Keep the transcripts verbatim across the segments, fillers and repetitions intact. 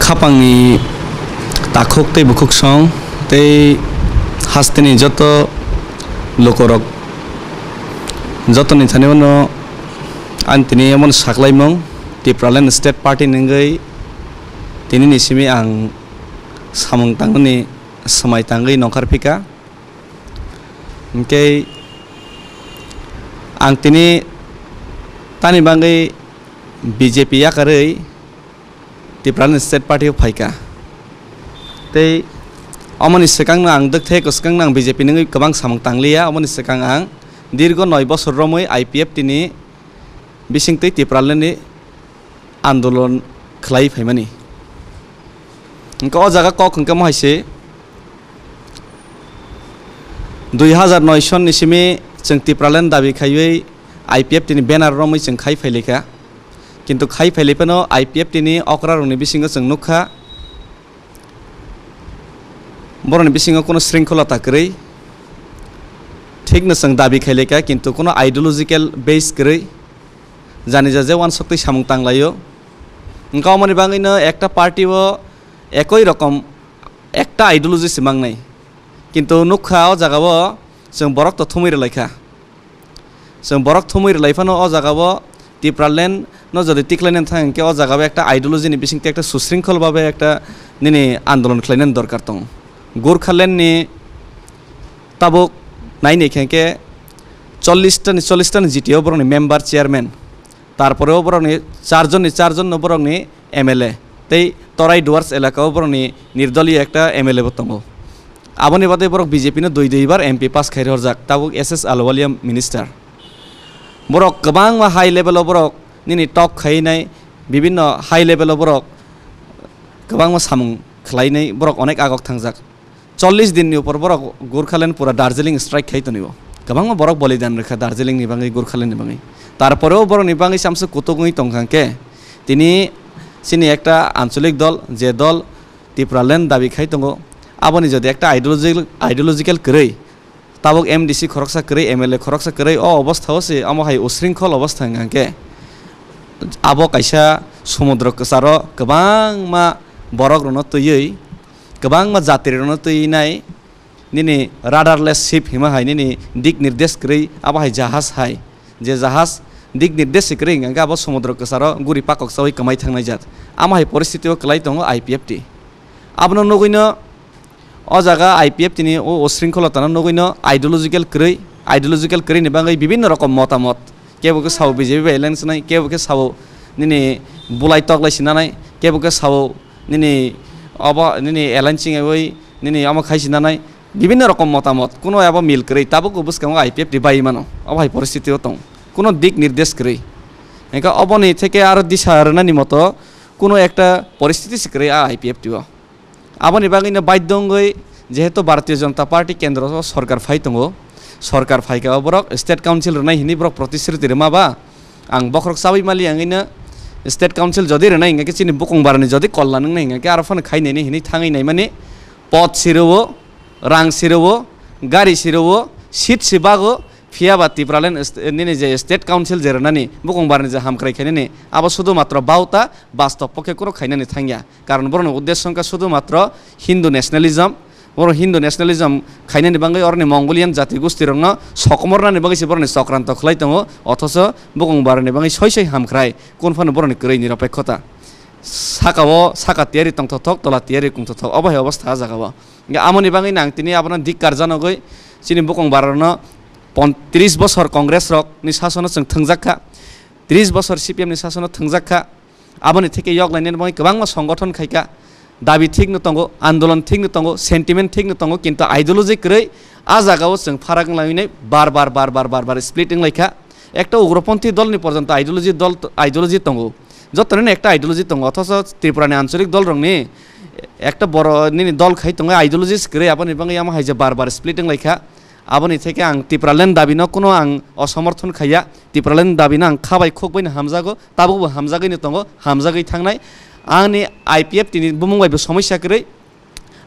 Khapangni takhuk tei bukhuksong tei hasteni joto lukorok, jotoni thani uano ang tini emon saklaimung Tipraland State Party ni wngwi tinini simi ang samung tangmani swmai tangwi nongkhar phika. Hwnkhe ang tini tani bagwi B J P yakarwi Tipraland State Party o phaikha. Tei omoni swkangno ang dwkthe kwswkangno ang B J P ni wngwi kwbang samung tangliya, omoni swkang ang dirgo noi bosor romwi I P F T ni bisingtwi Tipraland ni andolon khlai phaimani. Hwnkhe o jaga kok hwnkhe mo hai se dui hazar noi son ni simi chwng Tipraland dabi khaiwi I P F T ni banner romwi chwng khai phailikha. Kintu khai phailiphano I P F T ni okrarokni bisingo chwng nukha, borokni bisingo kuno sringkholata kwrwi. Thikno chwng dabi khailikha, kintu kuno ideological base kwrwi. Jani ja je uansuktwi samung tanglaio. Hwnkhe omoni bagwino ekta party o ekoi rokom ekta ideology se mangnai. Kintu nukha o jaga o chwng borok to thumwi rwlaikha. Chwng borok thumwi rwlai phano o jaga o Tipraland no jodi tikhlaina thang hwnkhe o jaga o ekta ideology ni bisingtwi ekta susringkhol babe ekta nini andolon khlainani dorkar tongo. Gurkhaland ni tabuk naini khe hwnkhe chollish ta ni, chollish ta ni G T O borokni member, chairman. Tarpore o borokni charjon ni charjon no borokni M L A tei Torai Duars elaka o borokni nirdoliyo ekta M L A bo tongo. Aboni bagwi borok B J P no dui dui bar M P pass khai rwjak, tabuk S S Ahluwalia minister. Borok kwbangma high level o borok nini talk khainai, bibinno high level o borok kwbangma samung khlainai, borok onek agok thangjak. Chollish din ni upor borok Gurkhaland pura Darjeeling strike khai tonio. Kwbangma borok bolidan rwkha Darjeeling ni bagwi, Gurkhaland ni bagwi. Tarpore o borok ni bagwi samsok kutuk wngwi tongkha hwnkhe tini chini ekta ancholik dol, je dol Tipraland dabi khai tongo, aboni jodi ekta ideological, ideological kwrwi, tabuk M D C khoroksa kwrwi, M L A khoroksa kwrwi, o obostha o se omo hai usringkhol obostha wngkha hwnkhe abo kaisa somudro kwcharo kwbangma borok rokno twiwi, kwbangma jatri rokno twiwi nai, nini radarless ship hima hai, nini dik nirdesh kwrwi abo hai jahaj hai, je jahaj dik nirdesh se kwrwi hwnkha hwnkhe abo somudro kwcharo guri pakok chaui kwmai thangnai jat. Amo hai poristiti o kwlai tongo I P F T. Abono nugwino o jaga I P F T ni o, o sringkholotano nugwino ideological kwrwi, ideological kwrwi ni bagwi bibinno rokom motamot. Kebo khe sao B J P bai alliance nai, kebo khe sao nini bulai toklai sinanai, kebo khe sao nini obo nini alliance wngwi nini omo khai sinanai, bibinno rokom motamot, kuno abo mil kwrwi, tabukbo bwskango I P F T bai mano, abo hai poristiti o tong, kuno dik nirdesh kwrwi. Hwnkhe oboni theke aro disa rwnani moto kuno ekta poristiti se kwrwi a I P F T o. Aboni bagwino baidho wngwi jehetu Bharatiya Janata Party kendro o sorkar phai tongo, sorkar phaikha o borok state council rwnai hinwi borok protishruti rwma ba, ang bokhorok chawi mali ang ino state council jodi rwnai hwnkhe chini bukung barani jodi kolna nwngnai hwnkhe aro phano khainai hinwi thangwi naimani pot sirwo, rang sirwo, gari sirwo, seat si bago, phiya ba Tipraland est-, nini je state council je rwnani bukung barani je hamkrai khainani abo sudhu matro bauta, bastop pokhe kuro khainani thangya. Karon borokni uddesyo wngkha sudhu matro Hindu nationalism. Borok Hindu nationalism khainani bagwi oroni Mongolian jati gustirokno sokomornani bagwi se borokni chokranto khlai tongo, othocho bukung barani bagwi soi soi hamkrai, kun phano borokni kwrwi niropekhota. Saka o saka tiyari tongthothok, tola tiyari kungthothok, obo hai obostha ah jaga o. Hwnkhe amoni bagwi nang tini abono dik karjanogwi chini bukung barano pon-, tris bosor Congress rokni sasono chwng thwngjak kha, tris bosor C P M ni sasono thwngjak kha. Aboni theke yoklainani bagwi kwbangma songothon khaikha, dabi thikno tongo, andolon thikno tongo, sentiment thikno tongo, kintu ideology kwrwi a jagao chwng pharak wnglainai bar bar, bar bar, bar bar split wnglaikha. Ekta ugroponthi dolni porjonto ideology dol, ideology tongo, jotonino ekta ideology tongo, othocho Tripurani ancholik dolrokni ekta boro nini dol khai tongo ideologies kwrwi, aboni bagwi amo hai je bar bar split wnglaikha. Aboni theke ang Tipraland dabino kuno ang osomorthon khaiya, Tipraland dabino ang kha bai khuk baino hamjago, tabukbo hamjagwino tongo, hamjagwi thangnai. Ani I P F T ni bumung baibo somosya kwrwi,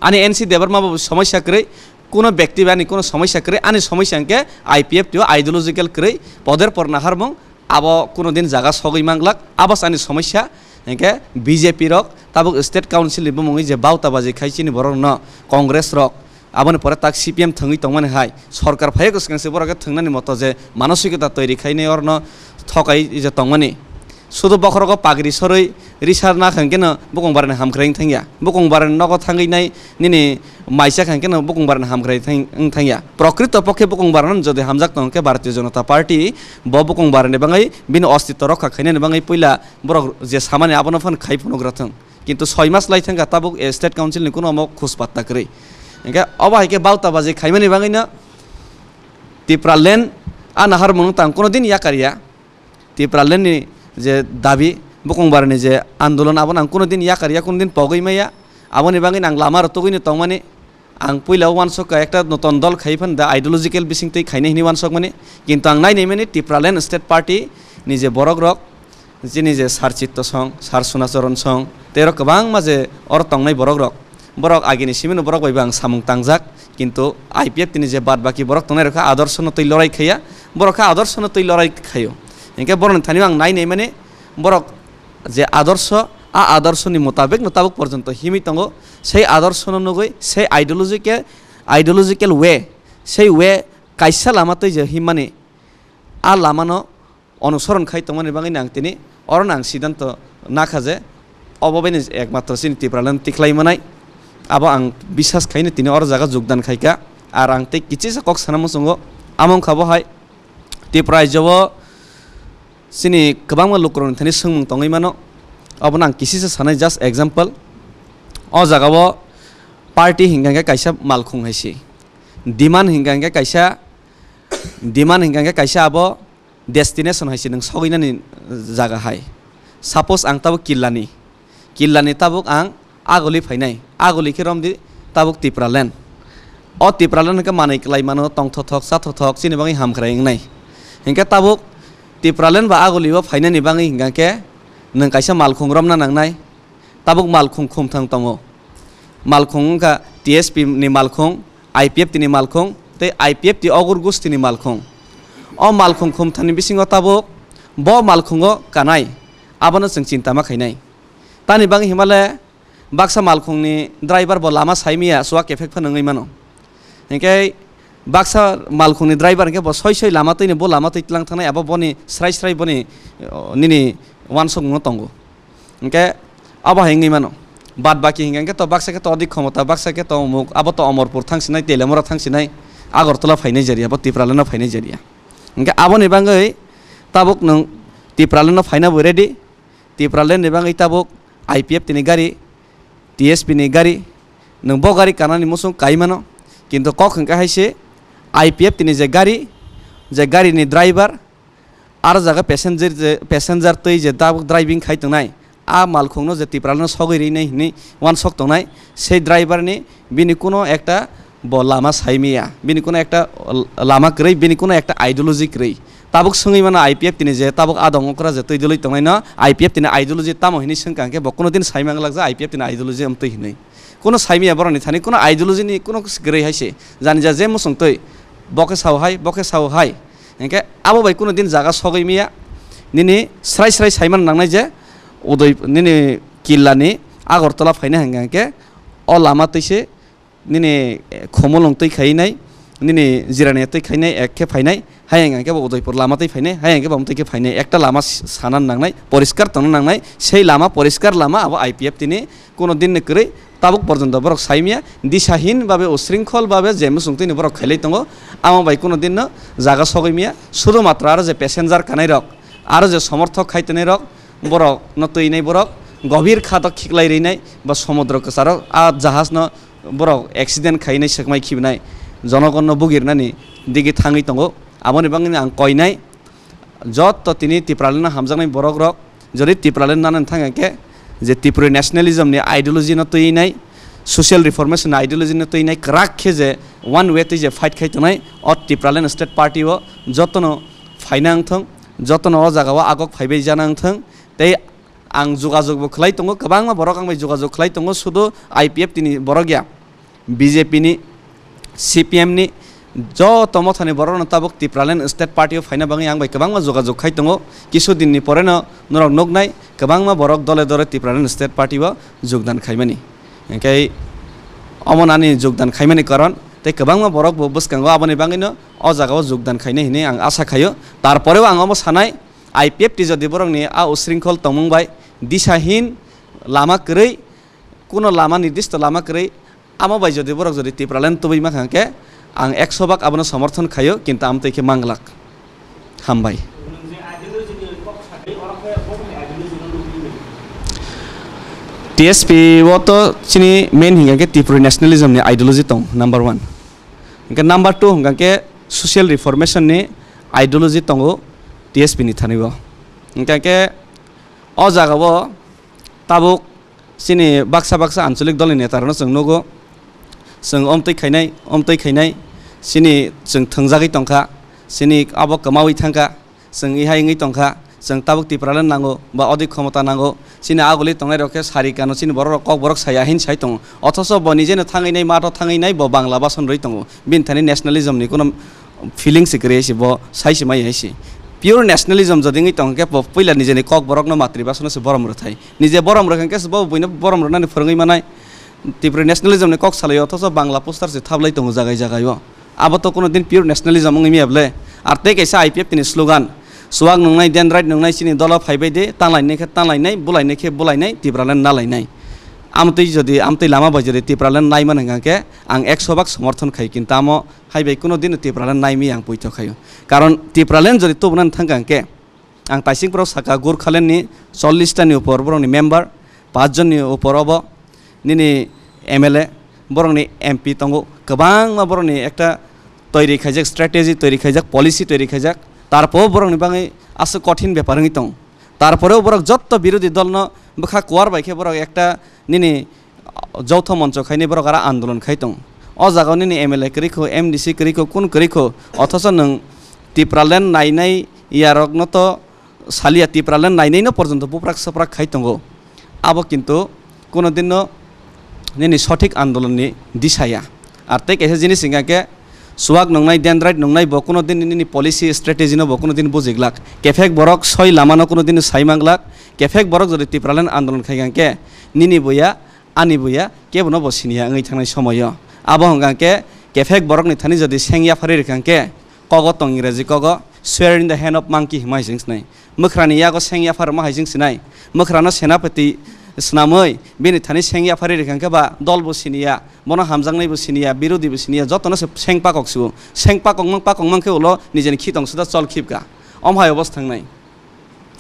ani N C Debbarma bo somosya kwrwi, kuno bekti bai ani kuno somosya kwrwi, ani somosya hwnkhe I P F T o ideological kwrwi, poder por naharmung, abo kuno din jaga sogwi manglak, abo se ani somosya. Hinkhe B J P rok tabuk state council ni bumungwi je bauta baji khai chini borok no Congress rok, aboni pore tak C P M thwngwi tongmani hai sorkar phaiya kwswkang se borok khe thwngnani moto je manosikota toiri khainai orno thokai je tongmani. Sudu bokhorogo pagri sorwi risa nakha hinkhe no bukung barani hamkrai wng thangya. Bukung barani nogo thangwi nai nini maisa kha hinkhe no bukung barani hamkrai thang-, wng thangya. Prokrito pokhe bukung barano jodi hamjak tong khe Bharatiya Janata Party bo bukung barani bangwi bini ostitto rokha khainani bangwi puila borok je samani abono phan khai phunugra thung. Kintu soi mas lai thangkha tabuk, eh, state council ni kuno omo khus patta kwrwi. Hinkhe obo hai khe bauta baji khaimani bangwino Tipraland a naharmung tang kuno din yakar ya. Tipraland ni je dabi, bukung barani je andolon, abono ang kuno din yakar ya, kuno din pogwi maya. Aboni bangwino ang lama rw tugwino tongmani. Ang puila o uansukha ekta noton dol khai phan da ideological bisingtwi khainai hinwi uansukmani. Kintu ang nainai mani Tipraland State Party ni je borok rok, chini je Sir Chitto Song, Sir Sunacharan Song, tei oro kwbangma je oro tongnai borok rok, borok agini simino borok bai bo ang samung tangjak, kintu I P F T ni je bad baki borok tongnai rok kha adorsho no twi lorai khaiya, borok kha adorsho no twi lorai khaio. Hinkhe borokni thani ang nainai mani borok je adorsho, a adorsho ni mutabek no tabuk porjonto himwi tongo, sei adorsho no nugwi, sei ideological, ideological way, sei way kaisa lama twi je himmani, a lamano onusoron khai tongmani bagwi ang tini oro ang siddhanto nakha je obo bini ekmatro chini Tipraland tikhlai manai. Abo ang biswas khaino tini oro jaga jogdan khaikha. Ar ang tei kichisa kok sana muchungo, amo wngkha bo hai Tripura rajyo o chini kwbangma lukurokni thani swngmung tongwi mano. Obono ang kisisa sanai, just example. O jaga o party hinkha hinkhe kaisa malkhung hai se, demand hinkha hinkhe kaisa, demand hinkha hinkhe kaisa abo destination hai se nwng sogwi nani jaga hai. Suppose ang tabuk Killani, Killani tabuk ang Aguli phainai, Aguli khe romdi tabuk Tipraland. O Tipraland hwnkhe manwi kwlai mano, tongthothok, chathothok, chini bagwi hamkrai wngnai. Hinkhe tabuk Tipraland ba Aguli o phainani bagwi hinkha khe nwng kaisa malkhung romna nangnai. Tabuk malkhung khumthang tongo. Malkhung wngkha T S P ni malkhung, I P F T ni malkhung tei I P F T Ogur Gusti ni malkhung. O malkhung khumthani bisingo tabuk bo malkhungo kanai, abono chwng chinta ma khainai. Tani bagwi himale baksa malkhungni driver bo lama saimiya, chuwa kephek phano wngwi mano. Hinkhe baksa malkhungni driver hinkhe bo soi soi lama twino bo lama twi tlang thangnai, abo boni srai srai boni, o, nini uansukmung tongo. Hinkhe abo hai wngwi mano. Bad baki hinkhe, hinkhe to baksa khe to odik khomota, baksa khe to umuk, abo to Omorpur thang sinai, Telemura thang sinai, Agartala phainai jariya, bo Tipraland no phainai jariya. Hinkhe aboni bagwi tabuk nwng Tipraland no phaina bo ready, Tipraland ni bagwi tabuk I P F T ni gari, T S P ni gari, nwng bo gari kanani muchung kai mano, kintu kok hinkhe hai se I P F T ni je gari, je gari ni driver, aro jaga passenger je, passenger twi je tabuk driving khai tongnai, a malkhungno je Tipraland no sogwi rinai hinwi uansuk tongnai, sei driver ni bini kuno ekta bo lama saimiya, bini kuno ekta lama kwrwi, bini kuno ekta ideology kwrwi. Tabuk swngwi mano I P F T ni je tabuk adong okra je twi dwlwi tongnaino I P F T ni ideology tamo hinwi swngkha hinkhe bo kuno din saimang lakjak I P F T ni ideology amtwi hinwi. Kuno saimiya borokni thani, kuno ideology ni kuno kwrwi hai se. Jani ja je muchung twi, bo khe sao hai, bo khe sao hai. Hinkhe abo bai kuno din jaga sogwi miya. Nini srai srai saiman nangnai je Udai, nini Killani Agartala phaina hinkha hinkhe o lama twi se nini, eh, Khumulwng twi khainai, nini Jirania twi khainai, ek khe phainai, hayang hinkhe bo Udaipur lama twi phainai, hayang hinkhe bo amtwi khe phainai, ekta lama s-, sana nangnai, poriskar tongna nangnai, sei lama, poriskar lama abo I P F T ni kuno din ni kwrwi tabuk porjonto borok saimiya, disahin babe, usringkhol babe je muchung twi ni borok khailai tongo, amo bai kuno din no jaga sogwi miya, sudu matro aro je passenger kanai rok, aro je somorthok khai tongnai rok, borok no twi nai borok, gobir khato khiklai rinai, ba somudro kwcharo a jahaj no borok accident khainai, swkmai khibinai, jonogon no bugirnani digi thangwi tongo. Aboni bagwi ang koinai, jotto tini Tipraland no hamjaknai borok rok, jodi Tipraland nana thang khe je Tripuri nationalism ni ideology no twi nai, social reformation ni ideology no twi nai, kwrak khe je one way twi je fight khai tongnai, o Tipraland State Party o jotto no phaina wng thung, jotto no o jaga o agok phaibai jana wng thung, tei ang jogajog bo khlai tongo, kwbangma borok ang bai jogajog khlai tongo, sudu I P F T ni borok ya, B J P ni, C P M ni, Joto mothani borokno tabuk Tipraland State Party o phaina bagwi ang bai kwbangma jogajog khai tongo. Kisu dinni poreno norok nuknai kwbangma borok dole dole Tipraland State Party o jogdan khaimani. Hinkhe omo nani jogdan khaimani karon tei kwbangma borok bo bwskango, aboni bagwino o jagao jogdan khainai hinwi ang asa khaio. Tarporeo ang omo sanai, I P F T jodi borokni a usringkhol tongmung bai disahin lama kwrwi, kuno lama, nirdisto lama kwrwi, amo bai jodi borok jodi Tipraland tubui mankha hwnkhe ang ekso bak abono somorthon khaio, kintu amtwi khe manglak. Hambai. T S P o to chini main hinkha khe Tripuri nationalism ni ideology tong, number one. Hinkhe number two hinkha khe social reformation ni ideology tongo T S P ni thani o. Hinkha khe o jaga o tabuk chini baksa baksa anchalik dol ni neta rok no chwng nugo, chwng omtwi khainai, omtwi khainai, chini chwng thwngjagwi tongkha, chini abo kwmawi thangkha. Chwng ihai wngwi tongkha, chwng tabuk Tipraland nango, ba odik khomota nango. Chini aguli tongnairok khe sari kano, chini borokrok kokborok saya hin sai tongo. Othoso bo nijeno thangwi nai, matho thangwi nai, bo Bangla bason rwi tongo. Bini thani nationalism ni kuno feelings se kwrwi hai se, bo sai se mai hai se. Pure nationalism jodi wngwi tong khe, bo puila nijeni kokborokno matri basono se borom rwthai. Nije borom rwkha khe se bo buino borom rwnani phwrwngwi manai. Tripuri nationalism ni kok salai, othoso Bangla poster se thablai tongo jagai jagai o. Abo to kuno din pure nationalism wngwi maya bwle. Ar tei kaisa I P F T ni slogan, "Suwak nungnai, dendrite nungnai, chini dolo phaibai de, tanlainai khe tanlainai, bulainai khe bulainai, Tipraland nalainai." Amtwi jodi, amtwi lama bai jodi Tipraland naimani hwnkha khe ang ekso bak somorthon khai, kintu amo hai bai kuno din Tipraland naimaya ang poito khaio. Karon Tipraland jodi tubunani thangkha hwnkhe, ang taisingphuru saka Gurkhaland ni chollish ta ni upor borok ni member, paanch jon ni upor obo nini M L A, borok ni M P tongo, kwbangma borok ni ekta toiri khaijak, strategy toiri khaijak, policy toiri khaijak, tarpor borok ni bagwi aswk kothin bepar wngwi tong. Tarpore borok jotto birodhi dol no bwkha kuar bai khe borok ekta nini joutha moncho khainai borok aro andolon khai tong. O jaga o nini M L A kwrwi kho, M D C kwrwi kho, kun kwrwi kho, othoso nwng Tipraland nainai yarok no to saliya, Tipraland nainai no porjonto buprak saprak khai tongo. Abo kintu kuno din no nini sothik andolon ni disa ya. Ar tei kaisa jinis hwnkha khe suwak nungnai, dendrite nungnai bo kuno din nini policy strategy no bo kuno din bujiglak. Kephek borok soi lama no kuno din sai manglak. Kephek borok jodi Tipraland andolon khai hwnkha khe nini bo ya, ani bo ya, kebo no bo sini ya wngwi thangnai somoio. Abo hwnkha khe kephek borok ni thani jodi seng yapharwi rwkha khe kogo tong Ingreji kogo, "Swear in the hand of monkey" hwnma hai sing sinai. Mwkhrani yago seng yaphar rwma hai sing sinai. Mwkhrano senapati swnamwi bini thani seng yapharwi rwkha khe ba dol bo sini ya, bono hamjaknai bo sini ya, birodhi bo sini ya, jotono se seng pakok sio. Seng pakok mang pakok mang khe ulo nijeni khitong suda chol khibka. Om hai obos thangnai.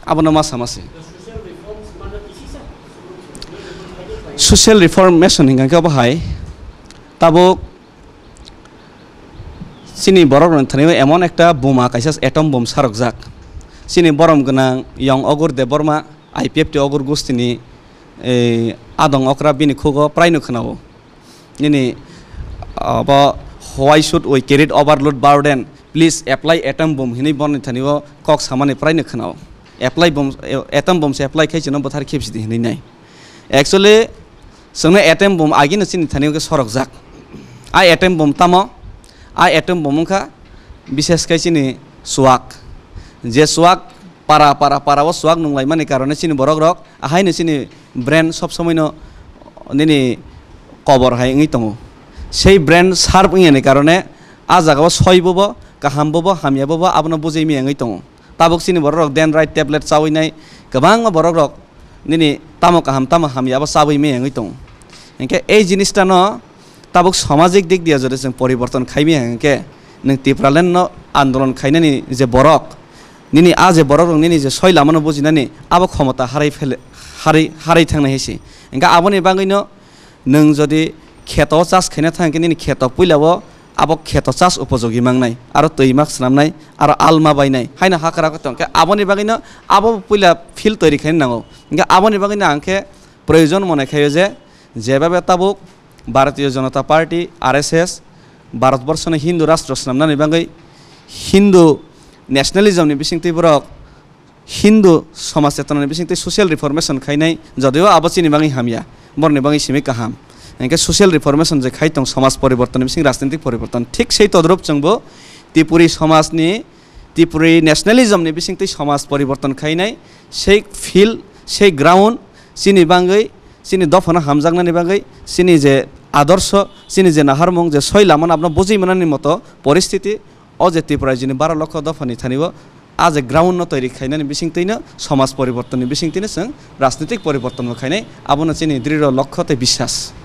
Abono ma sama se. Social reformation hingka khe obo hai. Tabuk chini borok rok thani emon ekta buma kaisa atom bomb sarokjak. Chini borom gwnang Yong Ogur Debbarma, I P F T Ogur Gustini, eh, adong okra bini khugo prai no khwnao. Nini abo, "Why should we carry overload burden? Please apply atom bomb," hinwi borni thani o kok samani prai no khwnao. Apply bomb, atom bomb se apply khai chino bothar khibsidi hinwi nai. Actually, chwngno atom bomb agino chini thani o khe sorokjak. A atom bomb tamo? A atom bomb wngkha bishes khai chini suwak. Je suwak para, para, para o suwak nunglaimani karone chini borok rok ahaino chini brain sob somoi no nini kobor hai wngwi tongo. Sei brain sharp wngya ni karone a jaga o soi bobo, kaham bobo, hamya bobo abono bujui maya wngwi tongo. Tabuk chini borok rok dendrite tablet chawi nai, kwbangma borok rok nini tamo kaham tamo hamya abo chawi maya wngwi tongo. Hinkhe ei jinis ta no tabuk samajik dik dia jodi chwng poriborton khai maya hinkhe nwng Tipraland no andolon khainani je borok, nini a je borok rok nini je soi lama no bujinani abo khomota harai phele, harai, harai thangnai hai se. Hinkhe aboni bagwi no nwng jodi kheto o chas khaina thang khe nini kheto puila o abo kheto chas upojogi mangnai, aro twi mak swnamnai, aro alma bainai, haino hakra khe tong khe aboni bagwi no abo puila field toiri khaina nango. Hinkhe aboni bagwi no ang khe proyojon mone khaio je, jebhabe tabuk Bharatiya Janata Party, R S S, Bharat Borso no Hindu rastro swnamnani bagwi Hindu nationalism ni bisingtwi borok Hindu somaj chetona ni bisingtwi social reformation khainai, jodio abo chini bagwi hamya, borni bagwi simi kaham. Hingke social reformation je khai tong, somaj poriborton ni bising rajnitik poriborton, thik sei todrup chwngbo Tripuri somajni, Tripuri nationalism ni bisingtwi somaj poriborton khainai, sei field, sei ground, chini bangwi, chini dophano hamjaknani bagwi, chini je adorsho, chini je naharmung, je soi lamano abno bujui manani moto poristiti, o je Tripura jini baro lokho dophani thani o, a je ground no toiri khainani bisingtwino somaj poriborton ni bisingtwino chwng rajnitik poriborton bo khainai, abono chini drirw lokho tei biswas.